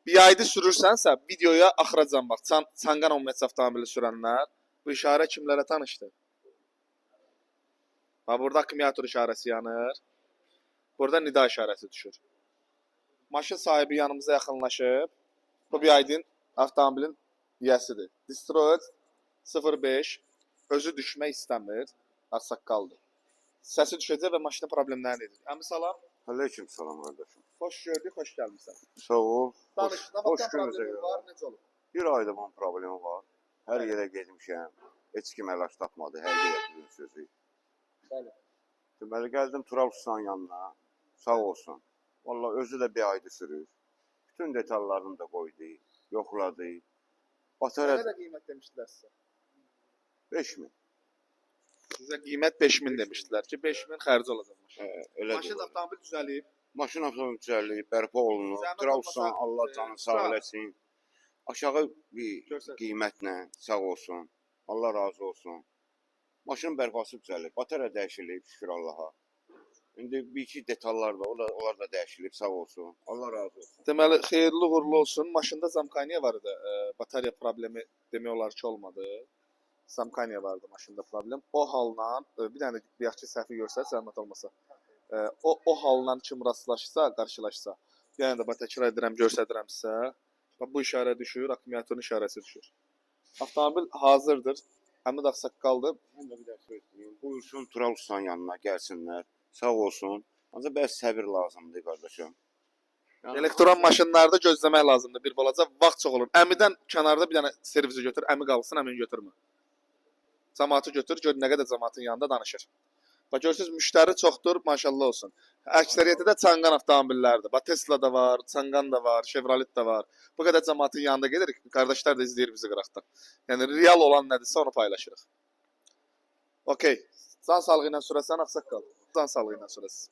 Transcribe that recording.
BYD sürürsənsə, videoya axıracan bax. Changan 15 avtomobili sürənlər bu işarə kimlərə tanışdır? Bax, burada akkumulyator işarəsi yanır. Burada nida işarəsi düşür. Maşın sahibi yanımıza yaxınlaşıb. Bu BYD-in avtomobilin yiyəsidir. Destroyer 05 özü düşmək istəmir. Ağsaqqaldır. Səsi düşəcək və maşında problemləri edir. Əmi, salam. Aleyküm salam qardaşım. Xoş gördük, xoş gəlmisən. Sağ ol. Danış, Xoş, nə xoş vaxtdan gününüzə problemi görə. var, necə olub? Bir ayda bunun problemi var. Hər yerə getmişəm. Heç kim əlac tapmadı. Həqiqət sözü. Bəli. Deməli gəldim Tural ustanın yanına. Sağ olsun. Vallahi özü də bir aydır sürür. Bütün detallarını da qoydu, yoxladı. Nə Batarya qədər qiymət demişdilər sizə? 5000. Sizə qiymət 5000 demişdilər ki, 5000 xərci olacaq maşın. Elə Maşın avtomobil düzəlib. Maşın avtomobil düzəlib, bərpa olunub. Zəhmət Tural olmasa, ustanın Allah canını sağ Tural. eləsin. Aşağı bir Görsət. qiymətlə sağ olsun. Allah razı olsun. Maşın bərpası düzəlib, batarya dəyişilib, şükür Allaha. İndi bir iki detallar da, o da onlar da dəyişilib, sağ olsun. Allah razı olsun. Deməli, xeyirli uğurlu olsun. Maşında zamkaniya var idi. Batarya problemi demək olar ki, olmadı. Zamkaniya vardı maşında problem. O halla bir dənə bayaqki səhvi görsək, zəhmət olmasa. O halla kim rastlaşsa, qarşılaşsa, yenə də bax təkrar edirəm, göstərirəm sizə. Bax bu işarə düşür, akkumulyatorun işarəsi düşür. Avtomobil hazırdır. Həmid ağsaqqaldır. Mən də bir də söz deyim. Buyursun Tural ustanın yanına gəlsinlər. Sağ olsun. Ancaq bəs səbir lazımdır qardaşım. Yəni, Elektron maşınlarda gözləmək lazımdır bir balaca. Vaxt çox olur. Əmidən kənarda bir dənə servisi götür, əmi qalsın, əmini götürmə. Camaatı götür, gör nə qədər camaatın yanında danışır. Bax görürsüz, müştəri çoxdur, maşallah olsun. Əksəriyyəti də Changan avtomobillərdir. Bax Tesla da var, Changan da var, Chevrolet də var. Bu qədər camaatın yanında gedirik, qardaşlar da izləyir bizi qıraqdan. Yəni real olan nədirsə onu paylaşırıq. Okay. Can sağlığı ilə sürəsən, ağsaqqal. Can sağlığı ilə sürəsən.